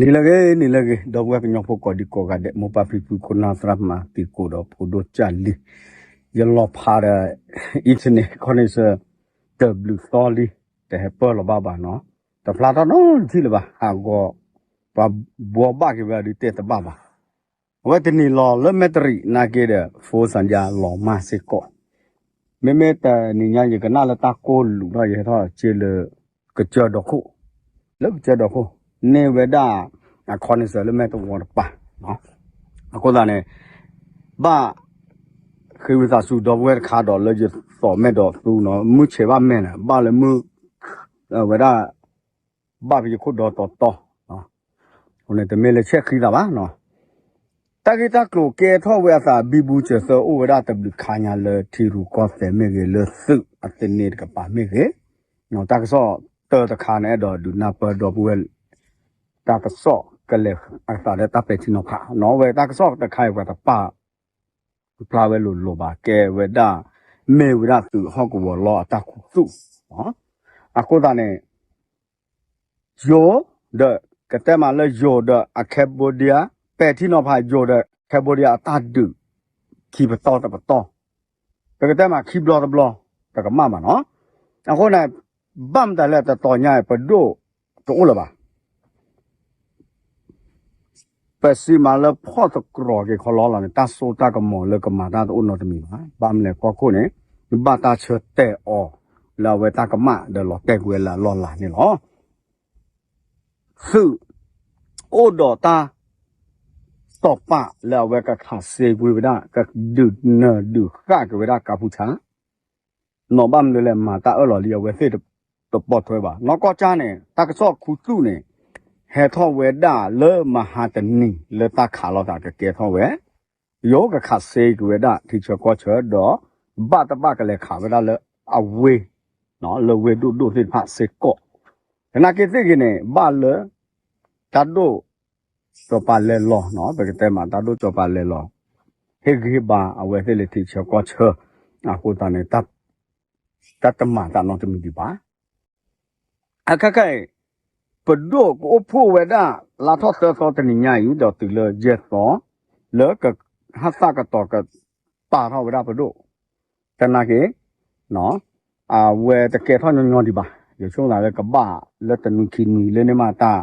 နံၤလၢအဂ့ၤ နံၤလၢအဂ့ၤ ဒီပုၢ်ဝဲၢ်ကညီဖိကိးဒံကိးဂၤဒဲး မိၢ်ပၢ်ဖံဖု ခိၣ်နၢ်သရၣ်သမါ သံကိးဒီးဖိဒိၣ်ကၢ်လံၤ, ယလီၤဖးဒီး internet connection တဘျုးသီလံ, တဟဲပၢၢ်လီၤဘၣ်ဘၣ်နီၤ, တဖျါထီၣ်နီတထံၣ်လၢၤဘၣ်, ဟးဂီၤ ပှၤဘှီဘၣ်က့ၤဝဲဒုးတဲတဘၣ်ဘၣ်. အဝဲတနံၤလီၤလၢမဲၣ်တရံးနာ်က့ဒီး ဖိစၣ်ယါလီၤမၢ်စ့ၢ်ကီး, မ့မ့ၢ်တနံၤညါယကနၣ်လၢတၢ်ကိၢ်လူးထီၣ် ယဟဲထီၣ်စ့လၢ ကစၢၢ်ဒီခိၣ်, လၢကစၢၢ်ဒီခိၣ် န့ၢ်ဝဲဒၣ် အ connection လၢမဲၣ်တဝီတပၤ, အဃိသတးန့ၣ် ဘၣ်ဃ့ဝံသးစူၤဒီပုၢ်ဝဲၢ်တခါဒီး လၢယသိးမဲာ်ဒီးသူနီၤ မုၢ်ဆဲးဘၣ်မဲာ်န့ၣ် ဘၣ်လၢမုၢ် ဝဲဒၣ် ဘၣ်ဖဲယခိၣ်ဒီတီတီ, အဃိန့ၣ် တမ့ၢ်လၢဆဲးဃံသးဘၣ်နီၤ. တၢ်ဂ့ၢ်တၢ်ကျိၤကဲထီၣ်ဝဲအသး ဘံဘူစၢၤသၢအိၣ်ဝဲဒၣ်တဘျုးခါညါလၢထံရူၢ်ကီၢ်သဲးမ့ၢ်ဂ့ၤ လၢသုးအသန့တကပၤမ့ၢ်ဂ့ၤ, တၢ်ကစီၣ်တၢတခါန့ၣ် အဲၣ်ဒိးဒုးနၢ်ပၢၢ်ဒီပုၢ်ဝဲၢ် တၢ်ကစီၣ်ကလဲၤအသးလၢတၢ်ပဲာ်ထံနီၤဖးနီၤ, အဝဲတၢ်ကစီၣ်တခါအံၤ ပှၤတပာ်ဖျါဝဲလိၤလိၤဘၣ်, ကဲဝဲဒၣ် မ့ၢ်ဝဲဒၣ်သုးဟီၣ်ကဝီၤလီၢ်အတၢ်ခူသူၣ်, အဃိသတးန့ၣ် ယိၤဒီး ကတဲမးလၢယိၤဒီးအ Cambodia, ပဲာ်ထံနီၤဖးယိၤဒီး Cambodia အတၢ်ဒုး ခံပတီၢ်တပတီၢ်, ပကတဲမးခံဘျီတဘျီ တကမၣ်ဘၣ်နီၤ. အဃိန့ၣ် ဘၣ်မတၤလဲၣ် တတီၤညါအံၤ ပဒိၣ်တအိၣ်လၢၤဘၣ်. ပစံးမးလၢဖီၣ်သတြီၤက့ၤခီလီလီၤန့ၣ် တၢ်စိတၢ်ကမီၤလၢကမၤတၢ်တအိၣ်နီတမံၤဘၣ်. ဘၣ်မနုၤလဲၣ် ကီၢ်ခိၣ်န့ၣ် ဘၣ်တၢ်ဆၢတဲာ်အီၤ လၢအဝဲတၢ်ကမၣ်ဒီးလီၤတဲာ်ကွံာ်ဝဲလၢအလီၢ်လၤန့ၣ်လီၤ. သုး အိၣ်ဒီးတၢ် စီၤပၤလၢအဝဲကခးစ့ကွံာ်ဝဲဒၣ် ကဒုးနၢၤဒုးဃၣ်က့ၤဝဲဒၣ်ကါဖူဆါ နီၢ်ဘၣ်မနုၤလဲၣ် မၤတၢ်အၢၣ်လီၤလံ အဝဲသ့ၣ်တပိာ်ထွဲဘၣ်. နီၢ်ကီၢ်ကၠၢ်န့ၣ် တၢ်ကစီၣ်ခူသူၣ်န့ၣ် ဟဲထီၣ်ဝဲဒၣ်လၢမဟါတနံၤလၢတၢ်ခးလိာ်သးကကဲထီၣ်ဝဲ ယိၤကခးစ့က့ၤဝဲဒၣ်ထံဆၢကီၢ်ဆၢဒီး ဘၣ်တဘၣ်ကလဲၤခးဝဲဒၣ်လၢအဝ့ၢ် လၢဝ့ၢ်ဒိၣ်ဒိၣ်သ့ၣ်တဖၣ်စ့ၢ်ကီး. သနာ်က့သ့ၣ်ဂ့ၤန့ၣ် ဘၣ်လၢ တၢ်ဒိၣ်စီၤပၤလဲၤလီၤ, ပကတဲမး တၢ်ဒိၣ်စီၤပၤလဲၤလီၤ ဟ့ၣ်ဂံၢ်ဟ့ၣ်ဘါအဝဲသ့ၣ်လၢထံဆၢကီၢ်ဆၢ, အဃိသတးန့ၣ် တၢ်တမၤသးနီတမံၤဒံးဘၣ်. အခဲခါအံၤ ပဒိၣ်ကအိၣ်ဖှိၣ်ဝဲဒၣ် လါထီၣ်သၢသီတနံၤညါအံၤ ဒီးတုၤလၢယဲၢ်သီ လၢကဟးသၣ်ကတီၤကပာ်ထီၣ်ဝဲဒၣ်ပဒိၣ်, သနာ်က့ အဝဲတကဲထီၣ်ညီညီဒံးဘၣ်. ယဆိကမိၣ်လၢကဘၣ်လၢတနွံခံနွံလၢန့ၣ်မးတၢ်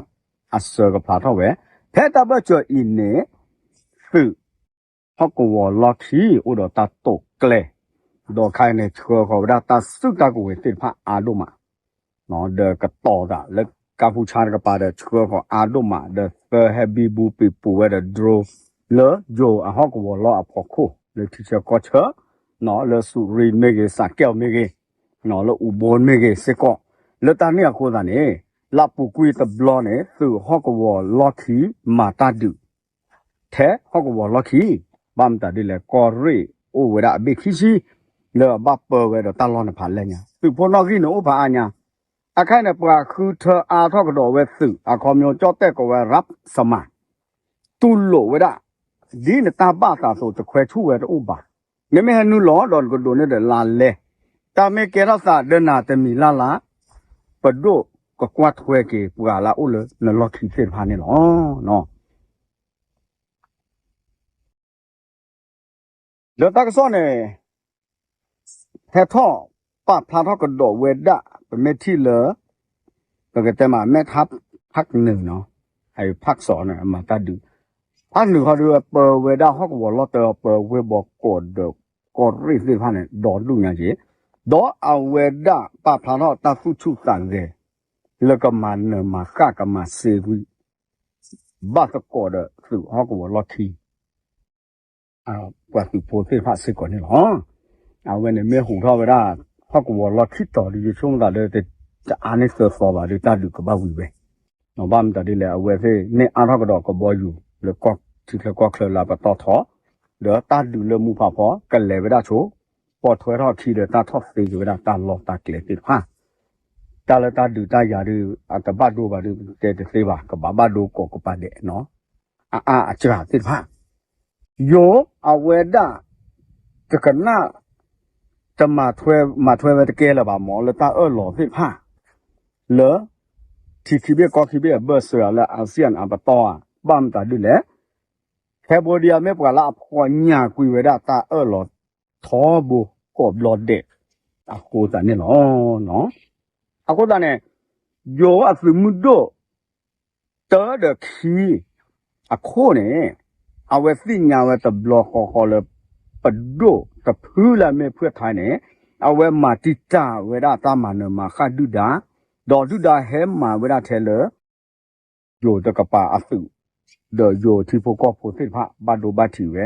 အစၢကဖျါထီၣ်ဝဲ, ဖဲတၢ်ဘၢၣ်စၢၤအံၤန့ၣ် သုး ဟီၣ်ကဝီၤလီၢ်ခံ အိၣ်ဒီးတၢ်တိာ်ကျဲၤ, ဒီးခဲအံၤန့ၣ် ဆှၢဃီၤဝဲဒၣ်တၢ်စုၣ်တၢ်ကဝဲၤသ့ၣ်တဖၣ်အါဒိၣ်မး, ဒီးကတီၤသးလၢကါဖူဆါတကပၤဒီး ဆှၢဃီၤအါဒိၣ်မး ဒီးသၢဟဲဘံဘူပံၤပူၤဝဲဒီး drone လၢယိၤအဟီၣ်ကဝီၤလီၢ်အဖီခိၣ် လၢထံဆၢကီၢ်ဆၢ, လၢစူၤရံမ့ၢ်ဂ့ၤ စးကဲၣ်မ့ၢ်ဂ့ၤ, လၢအူဘိမ့ၢ်ဂ့ၤစ့ၢ်ကီး, လၢတၢ်န့ၣ်အဃိသတးန့ၣ် လၢပူၤကွံာ်တဘျီန့ၣ် သုးဟီၣ်ကဝီၤလီၢ်ခံမၤတၢ်ဒုး ထဲဟီၣ်ကဝီၤလီၢ်ခံ, ဘၣ်မတၤဒ်လဲၣ် ကီၢ်ရ့ၣ်အိၣ်ဝဲဒၣ်အဘ့ၣ်ခံဆံ, လၢအဘၣ်ပၢဝဲဒီးတၢ်လီၢ်န့ၣ်ဖးလဲၢ်ညါ, သုးဖိနီၣ်ဂံၢ်န့ၣ်အိၣ်ဖးအါညါ, အခဲအံၤန့ၣ် ပှၤဃုထၢအါထီၣ်ကဒီးဝဲသုး အခီပညီကၠီၣ်တဲၣ်ကိးဝဲ ရးစမး တူၢ်လိာ်ဝဲဒၣ်, ဒ်နတၢ်ဘၣ်သးအသိး တခွဲဆူၣ်ဝဲတအိၣ်ဘၣ်, မ့မ့ၢ်ဟဲနုာ်လီၤဒီးနကဒိးန့ၢ်ဒီးလါလဲ, တၢ်မ့ၢ်ကဲထီၣ်သးဒီးနၤတမံၤလၢ်လၢ်, ပဒိၣ်ကကွၢ်ထွဲက့ၤပှၤလၢအအိၣ်လၢနလီၢ်ခံသ့ၣ်တဖၣ်န့ၣ်လီၤ. ဒီးတၢ်ကစီၣ်န့ၣ် ဟဲထီၣ်ပာ်ဖျါထီၣ်ကဒီးဝဲဒၣ် ပမ့ၢ်ထံၣ်လၢ ပကတဲမး မဲၣ်ထါဖးနုာ်နီၤ, ဖးစီၤန့ၣ် အမၤတၢ်ဒုး, ဖးနုာ်ခီဒုး ပၢဝဲဒၣ်ဟီၣ်ကဝီၤလီၢ်တၢအပၢဝ့ၢ်ဘီကီးဒီးကီၢ်ရ့ၣ်သ့ၣ်တဖၣ်န့ၣ် ဒီဒူၣ်ညါက့ၤ, ဒီးအဝဲဒၣ်ပာ်ဖျါထီၣ်တၢ်သူၣ်ဆူၣ်သးဂဲၤ လၢကမၤနၢၤမၤဃၣ်ကမၤစ့ကွံာ် ဘၣ်သကိးဒီးသုးဟီၣ်ကဝီၤလီၢ်ခံ ပှၤသုးဖိသ့ၣ်တဖၣ်စ့ၢ်ကီးန့ၣ်လီၤ. အဝဲန့ၣ်မ့ၢ်ဟူးထီၣ်ဝဲဒၣ် ဟီၣ်ကဝီၤလီၢ်ခံတီၤဒီး ယဆိကမိၣ်သးလၢ တအါန့ၢ်သၢသီဘၣ်ဒီးတၢ်ဒုးကဘၣ်ဝံၤဝဲ, ဘၣ်မတၤဒ်လဲၣ် အဝဲသ့ၣ်န့ၢ်အါထီၣ်ကဒီးကဘီယူၤလၢထံချၢကီၢ်ချၢလၢပတီၢ်ထီ, ဒီးတၢ်ဒုးလၢမူဖးဖီကလဲၤဝဲဒၣ်ဆိ, ပိာ်ထွဲထီၣ်အခံဒီးတၢ်ထီၣ်သ့က့ၤဝဲဒၣ်တၢ်လီၢ်တၢ်ကျဲသ့ၣ်တဖၣ် တၢ်လၢတၢ်ဒုးတၢ်ယၤဒုး အတဘၣ်ဒိဘၣ်ဒုး တဲတသ့ဘၣ် ကဘၣ်ဘၣ်ဒိကိးကပၤဒဲးနီၤ, အအါအစှၤသ့ၣ်တဖၣ်, ယိၤအဝဲဒၣ် တကနၣ် တမၤထွဲ မၤထွဲဝဲတကဲလၢၤဘၣ်မ့ၢ် လၢတၢ်အၢၣ်လီၤသ့ၣ်တဖၣ် လၢ ထံ ထံခံဘ့ၣ်ကီၢ်ခံဘ့ၣ်အဘၢၣ်စၢၤအီၤလၢ ASEAN အပတီၢ်ဧါ, ဘၣ်မတၤဒ်လဲၣ်, Cambodia မ့ၢ်ပှၤလၢအဖှီၣ်ညၣ်ကွံာ်ဝဲဒၣ်တၢ်အၢၣ်လီၤထီဘိကိးဘျီဒဲးအဃိသတးန့ၣ်လီၤ. အဃိသတးန့ၣ် ယိၤအသုးမုၢ်ဒိၣ် တၢဒီးခံ အခိၣ်န့ၣ် အဝဲသ့ၣ်ညါဝဲတဘျီဃီဃီလၢ ပဒိၣ်တဖုလၢအမ့ၢ်ဖုၣ်ထါန့ၣ် အဝဲမၤတံာ်တာ်ဝဲဒၣ်တၢ်မၤနၢၤမၤဃၣ်ဒုၣ်ဒါ, ဒီးဒုၣ်ဒါဟဲမၤဝဲဒၣ်ထဲလၢ ယိၤတကပၤအသုး ဒီးယိၤထံဖိကီၢ်ဖိသ့ၣ်တဖၣ်ဘၣ်ဒိဘၣ်ထံးဝဲ,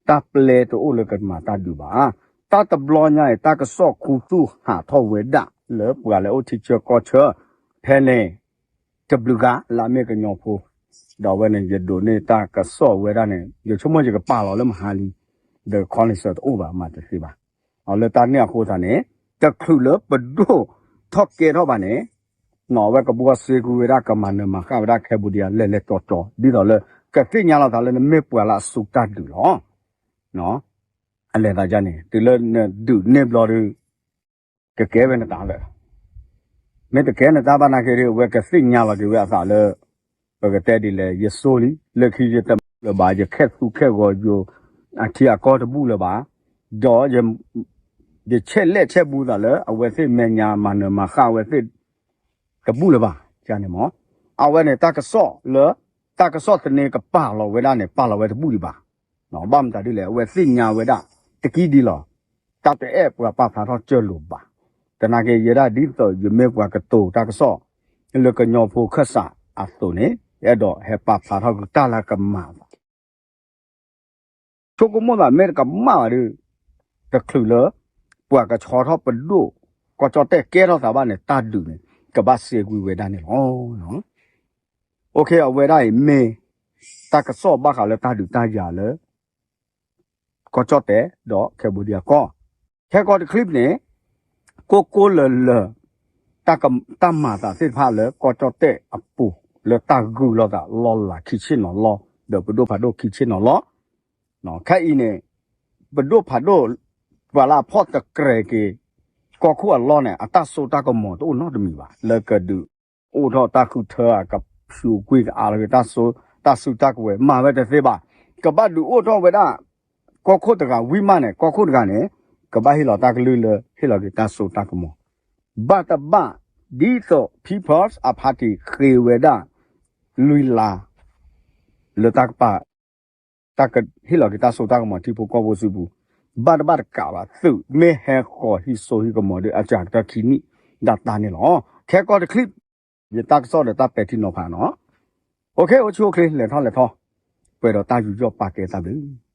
တၢ်ပျဲတအိၣ်လၢကမၤတၢ်ဒုးဘၣ်. တၢ်တဘျီညါအံၤ တၢ်ကစီၣ်ခူသူၣ်ဟးထီၣ်ဝဲဒၣ်လၢပှၤလၢအိၣ်ထံဆၢကီၢ်ဆၢ ဖဲန့ၣ် တဘျုးဂၤလၢအမ့ၢ်ကညီဖိ, ဒီးအဝဲန့ၣ် ယဒိးန့ၢ်တၢ်ကစီၣ်ဝဲဒၣ်န့ၣ် ယဆိကမိၣ်ယကပာ်လီၤလၢမဟါလံ, ဒီး ခီနံၣ်စၢၤ တအိၣ်ဘၣ် မၤတသ့ဘၣ်. အလၢတၢ်န့ၣ်အဃိသတးန့ၣ် တချုးလၢပဒိၣ်ထီၣ်ကဲထီၣ်ဘၣ်န့ၣ် နီၢ်ဝဲကဘှီစ့ကွံာ်ဝဲဒၣ် ကမၤနၢၤမၤဃၣ်ဝဲဒၣ် Cambodia လဲၤလဲၤကီကီ, ဒ်သိးလၢ ကသ့ၣ်ညါလီၤသးလၢနမ့ၢ်ပှၤလၢအစူၢ်တၢ်ဒုးလီၤ. အလဲၤသးဒ်န့ၣ် တုၤလၢနဒုးနဲၣ်ဘျီဒီး ကကဲဝဲနတၢ်လၢာ်, မ့ၢ်တကဲနတၢ်ဘၣ်နာ်က့ဒီး အဝဲကသ့ၣ်ညါလီၤက့ၤဝဲအသးလၢ ပကတဲဒ်လဲၣ်, ယစိလံ, လၢခံယတမူလၢၤဘၣ်, ယခဲသူခဲဂီၤယိၤ အထံအကီၢ်တဘူၣ်လၢၤဘၣ်, ဒီး ယဆဲးလဲၣ်ဆဲးဘူးသးလၢ အဝဲသ့ၣ်မဲာ်ညါမၤနၢၤမၤဃၣ်အဝဲသ့ၣ် တဘူၣ်လၢၤဘၣ်, န့ၣ်မ့ၢ် အဝဲန့ၣ် တၢ်ကစီၣ်လၢ တၢ်ကစီၣ်သန့ကပာ်လီၤဝဲဒၣ်န့ၣ် ပာ်လီၤဝဲတဘူၣ်ဒံးဘၣ်. ဘၣ်မတၤဒ်လဲၣ်, အဝဲသ့ၣ်ညါဝဲဒၣ် တကံဒံးလီၤ. တၢ်တအဲၣ်ပှၤပာ်ဖျါထီၣ်ကၢၢ်လိာ်ဘၣ်. သနာ်က့ ယဲဒၣ်ဒ်သိးယမ့ၢ်ပှၤကတိၤတၢ်ကစီၣ် လၢကညီဖိခၢၣ်စးအသိးန့ၣ် ယအဲၣ်ဒိးဟဲပာ်ဖျါထီၣ်က့ၤတၢ်လၢကမၤအသး ဆိကမိၣ်သးမ့ၢ်တကမၣ်ဘၣ်ဒီး တချုးလၢ ပှၤကဆီထီၣ်ပဒိၣ် ကီၢ်ကၠီၣ်တဲၣ်ကဲထီၣ်သးဘၣ်န့ၣ် တၢ်ဒုးန့ၣ် ကဘၣ်စ့ကွံာ်ဝဲဒၣ်န့ၣ်လီၤ. အဝဲဒၣ်အံၤမ့ၢ် တၢ်ကစီၣ်ဘၣ်ဃးလၢတၢ်ဒုးတၢ်ယၤလၢ ကီၢ်ကၠီၣ်တဲၣ်ဒီး Cambodia ကီၢ်, ခဲကီတချံးန့ၣ် ကိၢ်ကိၢ်လၢၤလၢၤ တၢ်မၤသးသ့ၣ်တဖၣ်လၢကီၢ်ကၠီၣ်တဲၣ်အပူၤ လၢတၢ်ဂုာ်လိာ်သးလီၢ်လၤခံဆ့ၣ်နီၤလီၢ် ဒီးပဒိၣ်ဖးဒိၣ်ခံဆ့ၣ်နီၤလီၢ် ခဲအံၤန့ၣ် ပဒိၣ်ဖးဒိၣ် ပှၤလၢအဖီၣ်တကြဲးက့ၤ ကီၢ်ခိၣ်အလီၢ်န့ၣ် အတၢ်စိတၢ်ကမီၤတအိၣ်နီတမံၤဘၣ် လၢကဒုးအိၣ်ထီၣ်တၢ်ဃုထၢအကဆူးကွံာ်ကအါလီၤက့ၤတၢ်စိ တၢ်စုတၢ်ကဝဲၤ မၤဝဲတသ့ဘၣ်. ကဘၣ်ဒုးအိၣ်ထီၣ်ဝဲဒၣ် ကီၢ်ခိၣ်တဂၤဝံၤမးန့ၣ် ကီၢ်ခိၣ်တဂၤန့ၣ် ကဘၣ်ဟ့ၣ်လီၤတၢ်ကလုၢ်လၢဟ့ၣ်လီၤက့ၤတၢ်စိတၢ်ကမီၤ ဘၣ်တဘၣ် ဒ်သိး People's Party ဃ့ဝဲဒၣ် လွံၢ်လါ လၢတၢ်ကပၤ တၢ်ကဟ့ၣ်လီၤက့ၤတၢ်စိတၢ်ကမီၤထံဖိကီၢ်ဖိစုပူၤ ဘၣ်တဘၣ်တကးဘၣ် သုးမ့ၢ်ဟဲဃီၤဟံးစိဟံးကမီၤဒီး အစှၤကတၢၢ်ခံနံၣ်ဒၣ်တၢ်န့ၣ်လီၤ. ခဲကီတချံး ယတၢ်ကစီၣ်ဒီးတၢ်ပဲာ်ထံနီၤဖးနီၤ. အိၣ်ဆူၣ်အိၣ်ချ့ လဲၤထီၣ်လဲၤထီၣ် ပှဲၤဒီးတၢ်ယူးယီၣ်ပာ်ကဲတၢ်ဘျုး